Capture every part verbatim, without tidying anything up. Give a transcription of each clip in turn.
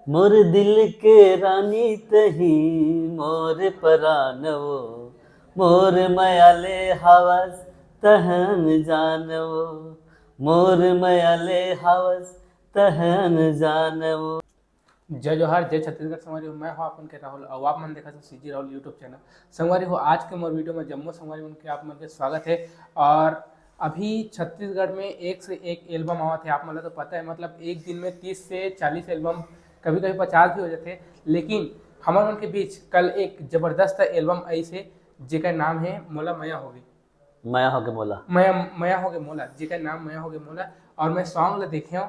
मोर दिल के रानी तही, मोर परान वो, मोर मया ले हावस तहन जान वो, मोर मया ले हावस तहन जान वो। जय जोहार, जय छत्तीसगढ़ संगवारी हो, मैं हूं आप मन के राहुल और आप मन देखत हो सीजी राहुल YouTube चैनल। संगवारी हो, आज के मोर वीडियो में जम्मो संगवारी मन के आप मन के स्वागत है। और अभी छत्तीसगढ़ में एक से एक एल्बम आवत है, आप मन ला तो पता है, मतलब एक दिन में तीस से चालीस एल्बम, कभी कभी पचास भी हो जाते हैं। लेकिन हमर मन के बीच कल एक जबरदस्त एल्बम आई से, जेकर नाम है मोला मया होगे। मया होगे मोला। मया, मया होगे मोला, जेकर नाम मया होगे मोला। और मैं सॉन्ग ला देखे हूँ,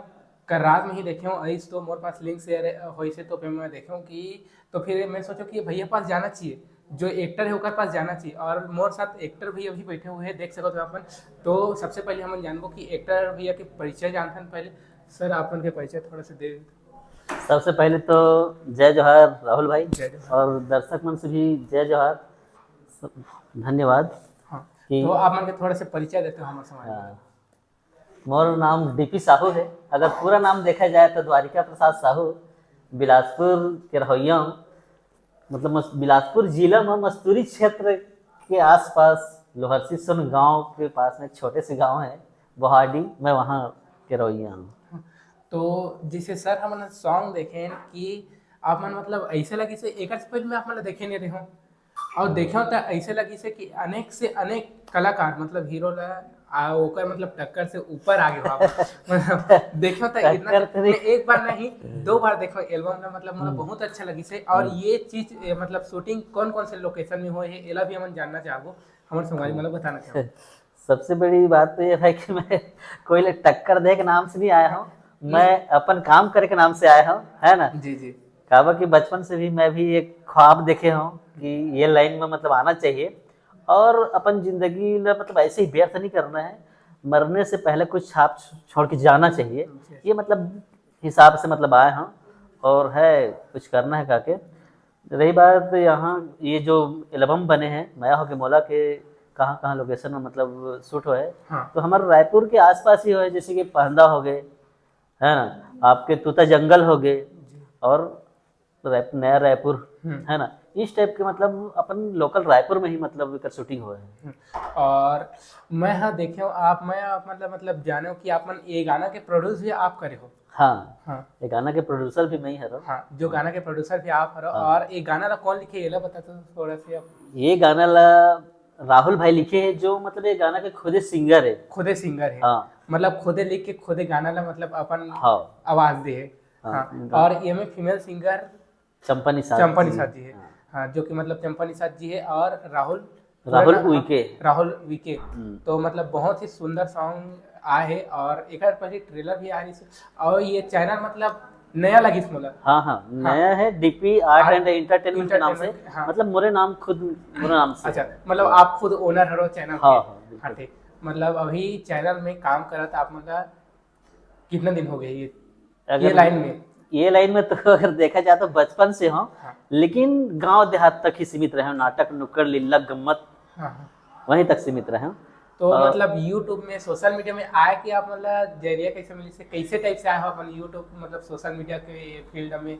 कल रात में ही देखे हूँ, अइस तो मोर पास लिंक शेयर होइस हे, तो फिर मैं देखे हूँ कि, तो फिर मैं सोचो कि भैया पास जाना चाहिए, जो एक्टर है ओकर पास जाना चाहिए। और मोर साथ एक्टर भैया भी बैठे हुए हैं, देख सकते हो अपन। तो सबसे पहले हम जानबो कि एक्टर भैया के परिचय जानथन। पहले सर, आप मन के परिचय थोड़ा सा दे। सबसे पहले तो जय जोहार राहुल भाई, जय जोहार। और दर्शक मन से भी जय जोहार, धन्यवाद। हाँ, कि तो आप मन के थोड़ा सा परिचय देते हो हमारे समाज में। हाँ। मोर नाम डीपी साहू है। अगर पूरा नाम देखा जाए तो द्वारिका प्रसाद साहू, बिलासपुर के रहोइया हूँ। मतलब मस-, बिलासपुर जिला में मस्तूरी क्षेत्र के आसपास लोहरसी सोन गांव के पास में एक छोटे से गांव है बोहाडी, मैं वहाँ के रहोइया हूँ। तो जैसे सर हमन सॉन्ग देखे कि आप मन मतलब ऐसे लगिस हे, एकर से पहले मैं आप मन ला देखे नहीं रहे हूँ। और देखे तो ऐसे लगिस हे कि अनेक से अनेक कलाकार मतलब हीरो ला आ, ओकर मतलब टक्कर से ऊपर आगे हो आप। मतलब देखे तो इतना टक्कर तो नहीं। मैं एक बार नहीं, दो बार देखो एल्बम में, मतलब मोला हम्म। बहुत अच्छा लगिस हे। और हम्म। ये चीज ए, मतलब शूटिंग कौन कौन से लोकेशन में होए हे, एला भी हमन जानना चाहबो, हमर संगवारी मन ला बताना चाहबो। सबसे बड़ी बात तो ये है कि मैं कोई ले टक्कर दे के नाम से नहीं आया हूँ, मैं अपन काम करे के नाम से आया हूँ, है ना? जी, जी। काबर कि बचपन से भी मैं भी एक ख्वाब देखे हूँ कि ये लाइन में मतलब आना चाहिए और अपन जिंदगी ला मतलब ऐसे ही व्यर्थ नहीं करना है, मरने से पहले कुछ छाप छ-, छोड़ के जाना चाहिए। जी। ये मतलब हिसाब से मतलब आए हूँ और है कुछ करना है करके। रही बात यहाँ ये जो एल्बम बने हैं मया होगे मोला के, कहाँ कहाँ लोकेशन में मतलब शूट हुआ है, हाँ। तो हमारे रायपुर के आसपास ही हुआ है, जैसे कि पहंदा हो गए, है ना, आपके तूता जंगल हो गए, जी। और रायप-, नया रायपुर, हम्म। है ना, इस टाइप के मतलब अपन लोकल रायपुर में ही मतलब एकर शूटिंग हुआ है। हम्म। और मैं हाँ देखे हूँ, आप, मैं आप मतलब, मतलब जाने हो कि आप मन ये गाना के प्रोड्यूस भी आप करे हो। हाँ, हाँ। ये गाना के प्रोड्यूसर भी मैं ही हरो। हाँ, जो गाना के प्रोड्यूसर भी आप हरो। हाँ। और ये गाना ला कौन लिखे, ये ला बता तो थोड़ा सा आप। ये गाना ला राहुल भाई लिखे हैं, जो मतलब ये गाना के खुदे सिंगर है। खुदे सिंगर है। हाँ। मतलब खुदे लिख के खुदे गाना ला मतलब अपन हाँ। आवाज दे है। हाँ, हाँ। गा- और ये में फीमेल सिंगर चंपा निषाद चंपा जी। निषाद जी है। हाँ। हाँ, जो कि मतलब चंपा निषाद जी है और राहुल राहुल पूरा नाम उइके। राहुल विके। हम्म। तो मतलब बहुत ही सुंदर सॉन्ग आए है और एक पहले ट्रेलर भी आ रही है। और ये चैनल मतलब नया लगिस मोला। हाँ, हाँ, हाँ। नया है, DP art art and entertainment के नाम से। एंटरटेनमेंट, हाँ। मतलब मोरे नाम खुद, मोरे नाम से। अच्छा, मतलब हाँ। आप खुद ओनर हरो चैनल हाँ, के? हाँ, बिल्कुल। हाँ, ठीक। मतलब अभी चैनल में काम करत आप मतलब कितना दिन हो गए ये, अगर ये लाइन में? ये लाइन में तो अगर देखा जाए तो बचपन से हूँ, हाँ। लेकिन गांव देहात तक ही सीमित रहे हूँ, नाटक नुक्कड़, लीला, गम्मत, हाँ, हाँ। वहीं तक सीमित रहे हूँ। तो और मतलब YouTube में, सोशल मीडिया में आए कि आप मतलब जरिया कैसे मिली से, कैसे टाइप से आए हो अपन YouTube मतलब सोशल मीडिया के फील्ड में?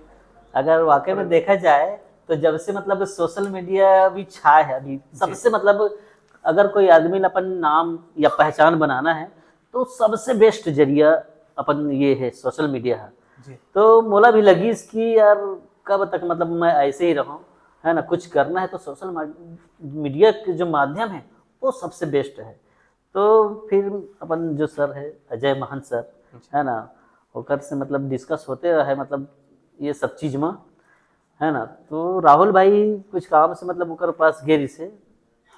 अगर वाकई में और देखा जाए तो जब से मतलब सोशल मीडिया भी छाए है अभी, जी। सबसे मतलब अगर कोई आदमी ने अपन नाम या पहचान बनाना है तो सबसे बेस्ट जरिया अपन ये है, सोशल मीडिया है। जी। तो मोला भी लगिस कि यार कब तक मतलब मैं ऐसे ही रहूँ, है ना, कुछ करना है तो सोशल मा-, मीडिया के जो माध्यम है वो सबसे बेस्ट है। तो फिर अपन जो सर है अजय महंत सर, अच्छा। है ना, ओकर से मतलब डिस्कस होते रहे मतलब ये सब चीज में, है ना। तो राहुल भाई कुछ काम से मतलब ओकर पास गे रहिस हे,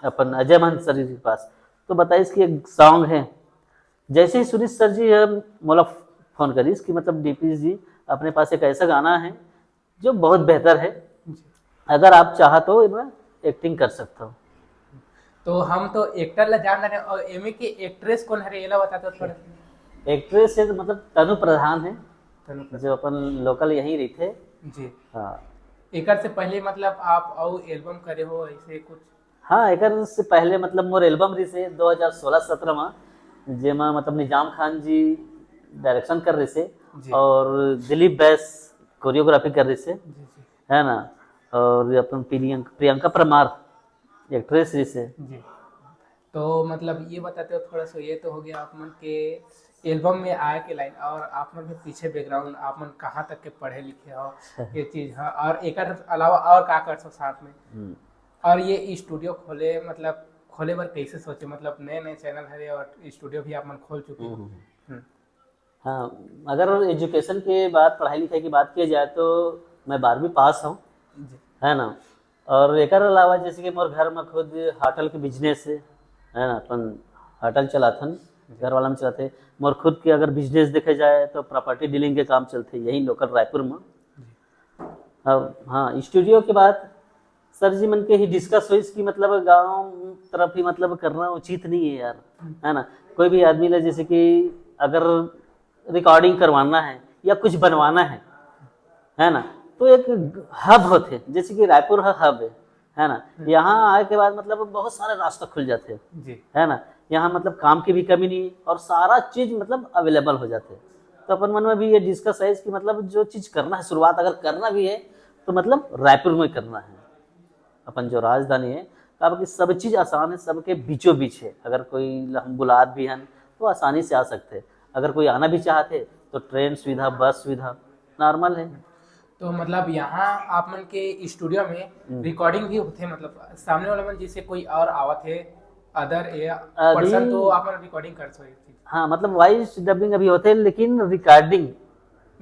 अपन अजय महंत सर जी के पास, तो बताइस कि एक सॉन्ग है। जैसे ही सुनिस सर जी ये मोला फोन करिस कि मतलब डीपी जी, अपने पास एक ऐसा गाना है जो बहुत बेहतर है, जी। अगर आप चाह तो इसमें एक्टिंग कर सकते हो। तो हम तो एक्टर ला जान रहे और एमे के एक्ट्रेस कौन हरे, एला बता दो थोड़ा। एक्ट्रेस है तो मतलब तनु प्रधान है, तनु प्रधान। जो अपन लोकल यहीं रहिथे। जी। हाँ। एकर से पहले मतलब आप अउ एल्बम करे हो ऐसे कुछ? हाँ, एकर से पहले मतलब मोर एल्बम रहिस हे दो हज़ार सोलह सत्रह में, जेमा मतलब निजाम खान जी डायरेक्शन कर रहिस हे जी। और दिलीप बैस कोरियोग्राफी कर रहिस हे, जी जी है ना। और अपन प्रियंका प्रियंका परमार, एक्ट्रेस रहिस हे। जी। तो मतलब ये बताते हो थोड़ा सा, ये तो हो गया आप मन के एल्बम में आए के लाइन, और आप मन के पीछे बैकग्राउंड, आप मन कहाँ तक के पढ़े लिखे हो, ये चीज है, और एकर अलावा और का कर सो साथ में। हम्म। और ये स्टूडियो खोले, मतलब खोले बर कैसे सोचे, मतलब नए नए चैनल हरे और स्टूडियो भी आप मन खोल चुके हो। हम्म। हम्म। हाँ, अगर एजुकेशन के बात, पढ़ाई लिखाई की बात किया जाए तो मैं बारहवीं पास हूँ, जी है ना। और एकर अलावा जैसे कि मोर घर में खुद होटल के बिजनेस है, है ना, अपन होटल चलाथन, घर वाला में चलाथे। मोर खुद के अगर बिजनेस देखे जाए तो प्रॉपर्टी डीलिंग के काम चलथे यही लोकल रायपुर में। अब हाँ, स्टूडियो के बात सर जी मन के ही डिस्कस होइस कि मतलब गांव तरफ ही मतलब करना उचित नहीं है यार, है ना। कोई भी आदमी ला जैसे कि अगर रिकॉर्डिंग करवाना है या कुछ बनवाना है, है ना, तो एक हब होथे, जैसे कि रायपुर ह हब है, है ना। यहाँ आए के बाद मतलब बहुत सारे रास्ता खुल जाते हैं, जी है ना। यहाँ मतलब काम की भी कमी नहीं है और सारा चीज मतलब अवेलेबल हो जाते हैं। तो अपन मन में भी ये डिस्कस है कि मतलब जो चीज करना है, शुरुआत अगर करना भी है तो मतलब रायपुर में करना है, अपन जो राजधानी है। काबर कि सब चीज आसान है, सबके बीचों बीच है। अगर कोई ल- हम बुलात भी हन तो आसानी से आ सकते हैं। अगर कोई आना भी चाहते तो ट्रेन सुविधा, बस सुविधा नॉर्मल है। तो मतलब यहाँ आप मन के स्टूडियो में हम्म। रिकॉर्डिंग भी होथे, मतलब सामने वाला मन जैसे कोई और आवत है अदर अभी- पर्सन, तो आप मन रिकॉर्डिंग कर सकते हैं। हाँ, मतलब वॉइस डबिंग अभी होते हैं, लेकिन रिकॉर्डिंग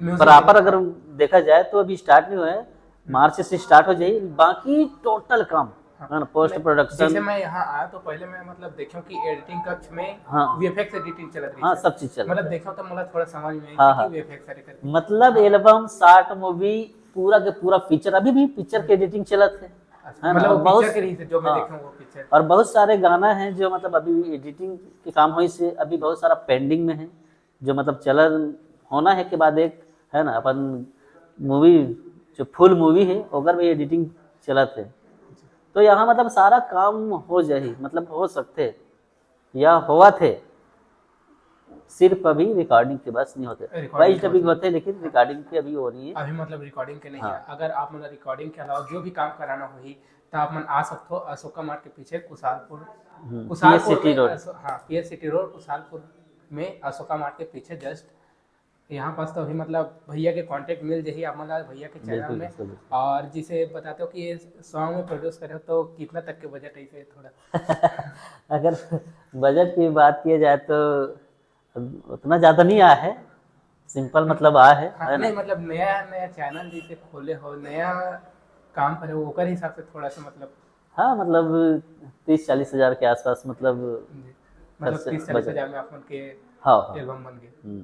Music प्रॉपर अगर देखा जाए तो अभी स्टार्ट नहीं हुआ है, मार्च से स्टार्ट हो जाए। बाकी टोटल काम, हाँ। है ना, पोस्ट जैसे प्रोडक्शन, मैं यहाँ आया तो पहले मैं मतलब देखूँ कि एडिटिंग कक्ष में हाँ। वीएफएक्स एडिटिंग चलत रही हाँ, है। सब चीज चल रहा मतलब है। देखो तो मुझे थोड़ा समझ में हाँ, हाँ, हाँ। कि वीएफएक्स एडिट करके मतलब एल्बम, शॉर्ट मूवी, पूरा के पूरा पिक्चर, अभी भी पिक्चर के एडिटिंग चलत है, अच्छा, है ना, मतलब वो बहुत- पिक्चर के रही से जो मैं हाँ। देखा हूँ वो पिक्चर। और बहुत सारे गाना है जो मतलब अभी एडिटिंग के काम होइस है, अभी बहुत सारा पेंडिंग में है, जो मतलब चलन होना है के बाद एक, है ना, अपन मूवी जो फुल मूवी है ओकर भी एडिटिंग चलत है। तो यहाँ मतलब सारा काम हो जाही, मतलब हो सकते या होवत है, सिर्फ अभी रिकॉर्डिंग के बस नहीं होते। रिकॉर्डिंग वॉइस के डबिंग बस। होते लेकिन रिकॉर्डिंग के अभी हो नहीं है। अभी मतलब रिकॉर्डिंग के नहीं हाँ। है। अगर आप मतलब रिकॉर्डिंग के अलावा जो भी काम कराना होही तो आप मन आ सकते हो अशोका मार्ट के पीछे कुशालपुर, हम्म, कुशालपुर पीएस सिटी में, रोड। अशो- हाँ, पीएस सिटी रोड कुशालपुर में अशोका मार्ट के पीछे जस्ट यहाँ पास। तो अभी मतलब भैया के कांटेक्ट मिल जाही आप मतलब भैया के चैनल बिल्कुल, में। बिल्कुल, बिल्कुल। और जिसे बताते हो कि ये सॉन्ग में प्रोड्यूस करे हो तो कितना तक के बजट ऐसे थोड़ा? अगर बजट की बात किया जाए तो उतना ज्यादा नहीं आया है, सिंपल मतलब आया है, हाँ, है ना? नहीं मतलब नया नया चैनल जैसे खोले हो, नया काम करे हो, ओकर हिसाब से थोड़ा सा मतलब हाँ, मतलब तीस चालीस हजार के आसपास, मतलब मतलब खर्च तीस चालीस बजट। हजार में अपन के हाँ, हाँ। एल्बम बन गए। हम्म,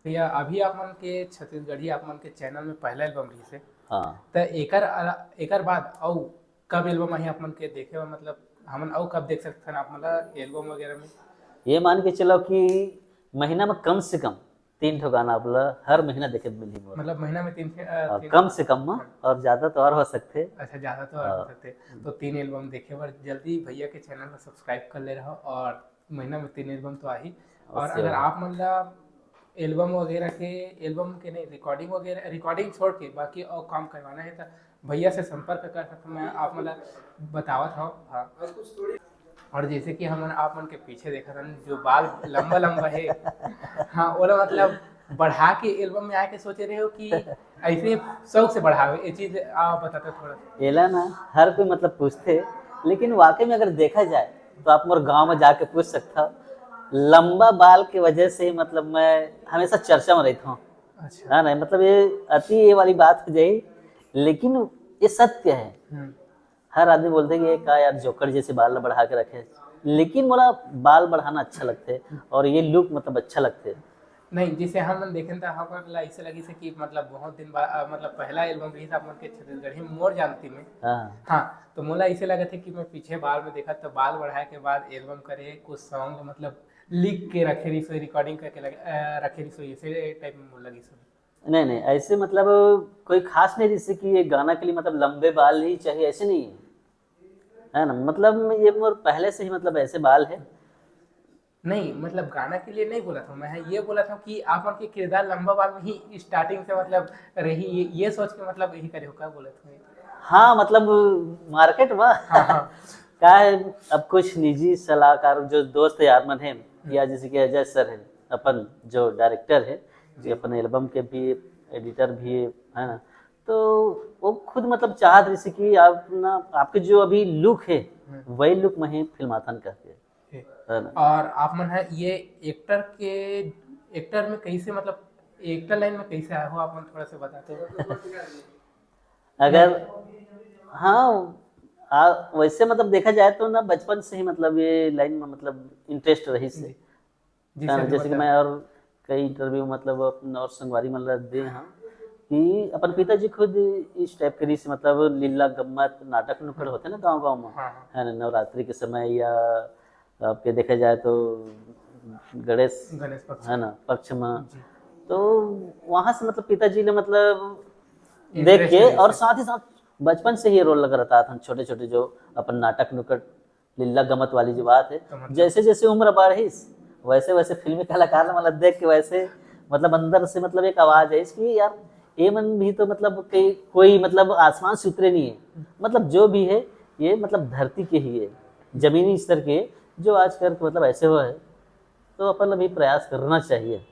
भैया अभी आप मन के छत्तीसगढ़ी आप मन के चैनल में पहला एल्बम रही से, हाँ। तो एकर अला- एकर बाद अउ कब एल्बम आही आप मन के देखे बर, मतलब हमन अउ कब देख सकथन आप मन ला एल्बम वगैरह में? ये मान के चलो कि महीना में कम से कम तीन ठो गाना आप ला हर महीना देखे मिलही मोर। मतलब महीना में तीन थे- अ, हाँ, तीन- कम से कम में, और ज्यादा तो और हो सकते। अच्छा, ज्यादा तो और हो सकते। तो तीन एल्बम देखे बर जल्दी भैया के चैनल ला सब्सक्राइब कर ले रहो और महीना में तीन एल्बम तो आही। और अवश्य। अगर आप मन ला एल्बम वगैरह के, एल्बम के नहीं, रिकॉर्डिंग वगैरह, रिकॉर्डिंग छोड़ के बाकी और काम करवाना है तो भैया से संपर्क कर सकते, मैं आप मन ला बतावत हूँ। हाँ। और जैसे कि हमन आप मन के पीछे देखत हन जो बाल लंबा लंबा है, हाँ, ओला मतलब बढ़ा के एल्बम में आए के सोचे रहे हो कि ऐसे शौक से बढ़ावे? ये चीज आप बताते थोड़ा सा। एला ना हर कोई मतलब पूछते, लेकिन वाकई में अगर देखा जाए तो आप मोर गांव में जाके पूछ सकता हो। लंबा बाल के वजह से ही मतलब मैं हमेशा चर्चा में रहता हूँ, अच्छा। है ना? मतलब ये अति ये वाली बात हो जाए, लेकिन ये सत्य है। हम्म। हर आदमी बोलते कि ये का यार जोकर जैसे बाल बढ़ा के रखे, लेकिन मोला बाल बढ़ाना अच्छा लगते और ये लुक मतलब अच्छा लगते। नहीं, जैसे हमन देखेन त हमन ला ऐसे लगिस हे कि मतलब बहुत दिन बाद, अ, मतलब पहला एल्बम रहिस आप मन के छत्तीसगढ़ी मोर जानती में। हाँ, हाँ, तो मोला ऐसे लगत हे कि मैं पीछे बाल में देखा तो बाल बढ़ाए के बाद एल्बम करे कुछ सॉन्ग मतलब लिख के रखे रहिस हो, रिकॉर्डिंग करके लगे, अ, रखे रहिस हो, ऐसे टाइप में मोला लगिस हे। नहीं नहीं, ऐसे मतलब कोई खास नहीं, जैसे कि ये गाना के लिए मतलब लंबे बाल ही चाहिए, ऐसे नहीं है, है ना? मतलब ये मोर पहले से ही मतलब ऐसे बाल है, नहीं, मतलब गाना के लिए नहीं बोला था मैं, ये बोला था कि आप मन के किरदार लंबा बाल में ही स्टार्टिंग से मतलब रही, ये, ये सोच के मतलब यही करे हो, क्या बोला था? हाँ, मतलब मार्केट में हाँ, हाँ। का है, अब कुछ निजी सलाहकार जो दोस्त यार मन है, या जैसे कि अजय सर है, अपन जो डायरेक्टर है, ये अपन एल्बम के भी एडिटर भी है, है ना, तो वो खुद मतलब चाहत रही कि आप ना, आपके जो अभी लुक है, वही लुक में ही फिल्माथन करके, ठीक। है ना। और आप मन है ये एक्टर के, एक्टर में कैसे, मतलब एक्टर लाइन में कैसे आए हो, आप मन थोड़ा सा बताते हो? अगर हाँ, आ, वैसे मतलब देखा जाए तो ना, बचपन से ही मतलब ये लाइन में मतलब इंटरेस्ट रही से, जी हाँ, सर, जैसे कि मतलब मैं और कई इंटरव्यू मतलब अपन और संगवारी मन ला दे हाँ कि अपन पिताजी खुद इस टाइप के रही से, मतलब लीला गम्मत नाटक नुक्कड़ होते ना गांव गांव में, हाँ, हाँ। है ना, नवरात्रि के समय या आपके देखा जाए तो गणेश गणेश पक्ष। है ना, पक्ष में, जी। तो वहां से मतलब पिताजी ने मतलब Interest देख के है और इसे। साथ ही साथ बचपन से ही रोल लग रहा था, छोटे छोटे जो अपन नाटक नुक्कड़ लीला गमत वाली जो बात है, तो मतलब जैसे जैसे उम्र बढ़िस वैसे वैसे फिल्मी कलाकार ने मतलब देख के वैसे मतलब अंदर से मतलब एक आवाज है इसकी, यार ये मन भी तो मतलब कई कोई मतलब आसमान से उतरे नहीं है, मतलब जो भी है ये मतलब धरती के ही है, जमीनी स्तर के, जो आज करके मतलब ऐसे हुआ है, तो अपन अभी प्रयास करना चाहिए।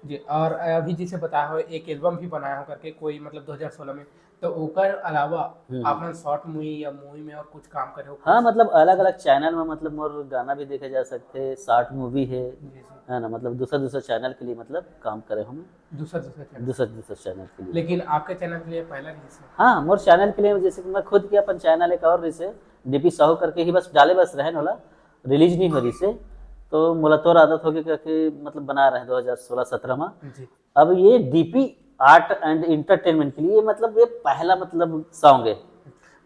जी। और अभी जैसे बताया हो एक एल्बम भी बनाया हो करके कोई मतलब दो हज़ार सोलह में, तो ओकर अलावा हम्म। आप मन शॉर्ट मूवी या मूवी में और कुछ काम करे हो? हाँ, मतलब अलग अलग चैनल में मतलब मोर गाना भी देखे जा सकते, शॉर्ट मूवी है, जी, जी। है ना, मतलब दूसरा दूसरा चैनल के लिए मतलब काम करे हम, दूसरा दूसरा चैनल। दूसरा दूसरा चैनल के लिए। लेकिन आपके चैनल के लिए पहला रिलीज है? हाँ, मोर चैनल के लिए, जैसे कि मैं खुद के अपन चैनल एक और रही से, डीपी साहू करके ही बस डाले बस रहन वाला, रिलीज नहीं हो रही से, तो मोला तोर आदत होगी करके मतलब बना रहे दो हज़ार सोलह सत्रह में। जी। अब ये डीपी आर्ट एंड एंटरटेनमेंट के लिए मतलब ये पहला मतलब सॉन्ग है।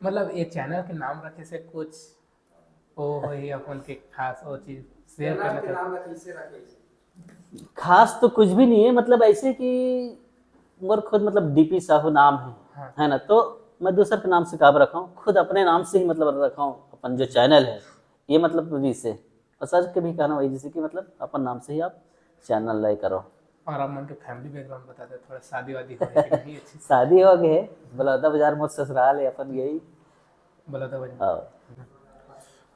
मतलब ये चैनल के नाम रखे से कुछ वो होही अपन के खास वो चीज शेयर चैनल करना के चाहते? नाम ला कैसे रखे? खास तो कुछ भी नहीं है, मतलब ऐसे कि मोर खुद मतलब डीपी साहू नाम है, हाँ। है ना, तो मैं दूसर के नाम से काबर रखा हूँ, खुद अपने नाम से ही मतलब रखा हूँ अपन जो चैनल है, ये मतलब रीस है। और सर के भी कहना वही, जैसे कि मतलब अपन नाम से ही आप चैनल ला करो। और आप मन के फैमिली बैकग्राउंड बता दे थोड़ा, शादी वादी हो कि नहीं? अच्छी शादी हो गए, बलौदा बाजार मोर ससुराल है, अपन यही बलौदा बाजार। हाँ।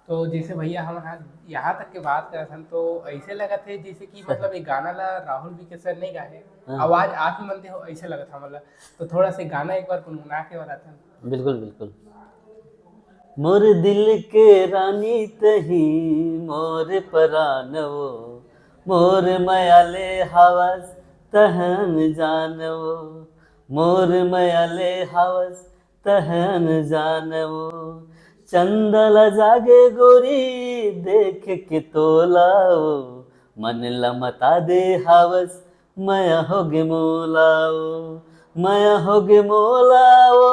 तो जैसे भैया हम यहाँ, यहाँ तक के बात करत हन तो ऐसे लगत है जैसे कि मतलब ये गाना ला राहुल विके सर नहीं गाए, हाँ। आवाज आप ही मन दे हो ऐसे लगत है मतलब। तो थोड़ा से गाना एक बार गुनगुना के बताते हैं। बिल्कुल बिल्कुल। मोर दिल के रानी तही मोर परान वो, मोर मयाले हवस तहन जान वो, मोर मयाले हवस तहन जान वो। चंदा ला जागे गोरी देख के तोला वो, मन ला मता दे हवस मया होगे मोला ओ, मया होगे मोला ओ,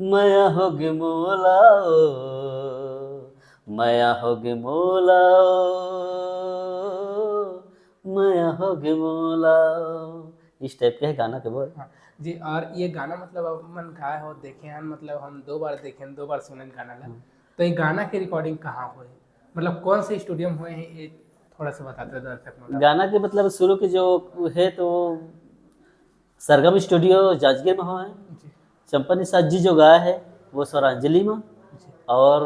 मया होगे मोला ओ, मया होगे मोला ओ, मया होगे मोला ओ। इस टाइप के है गाना के बोल। हाँ जी। और ये गाना मतलब आप मन गाए हो, देखे हैं, मतलब हम दो बार देखे हैं, दो बार सुने गाना ला। तो ये गाना के रिकॉर्डिंग कहाँ हुए, मतलब कौन से स्टूडियो में हुए हैं, ये थोड़ा सा बताते हैं दर्शक मतलब। गाना के मतलब शुरू के जो है तो सरगम स्टूडियो जांजगीर में हुआ है। जी। चंपा निषाद जी जो गाया है वो स्वरांजलि में, जी। और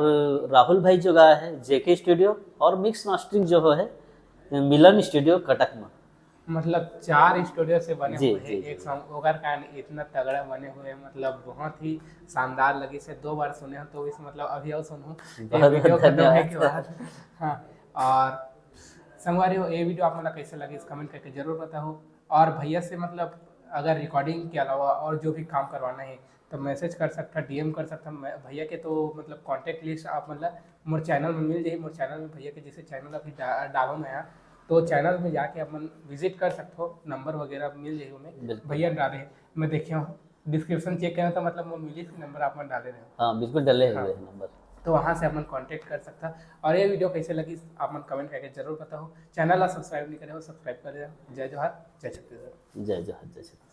राहुल भाई जो गाया है जेके स्टूडियो, और मिक्स मास्टरिंग जो है मिलन स्टूडियो कटक में। मतलब चार स्टूडियो से बने जी, हुए हैं जी, जी। एक सॉन्ग, ओकर कारण इतना तगड़ा बने हुए हैं, मतलब बहुत ही शानदार लगी से। दो बार सुने हो तो इस मतलब अभी और सुनूँ ये बहुत वीडियो बहुत खत्म होने धन्यवाद। के बाद। हाँ। और संगवारी हो, ये वीडियो आप मतलब कैसे लगी इस कमेंट करके जरूर बताओ। और भैया से मतलब अगर रिकॉर्डिंग के अलावा और जो भी काम करवाना है तो मैसेज कर सकता, डीएम कर सकता। मैं भैया के तो मतलब कॉन्टैक्ट लिस्ट आप मतलब मोर चैनल में मिल जाही। मोर चैनल में भैया के जैसे चैनल अभी डा-, डालो मैं यहाँ, तो चैनल में जाके अपन विजिट कर सकते हो, नंबर वगैरह मिल जाही उन्हें। बिल्कुल। भैया डाले, मैं देखे हूँ डिस्क्रिप्शन चेक करें तो मतलब मोर मिली नंबर आप मन डाले रहे हो। हाँ, बिल्कुल डले हाँ। हुए हैं नंबर। तो वहाँ से अपन कॉन्टैक्ट कर सकता। और ये वीडियो कैसे लगी आप मन कमेंट करके जरूर बताओ। चैनल ला सब्सक्राइब नहीं करे हो, सब्सक्राइब कर देना। जय जोहार, जय छत्तीसगढ़। जय जोहार, जय छत्तीसगढ़।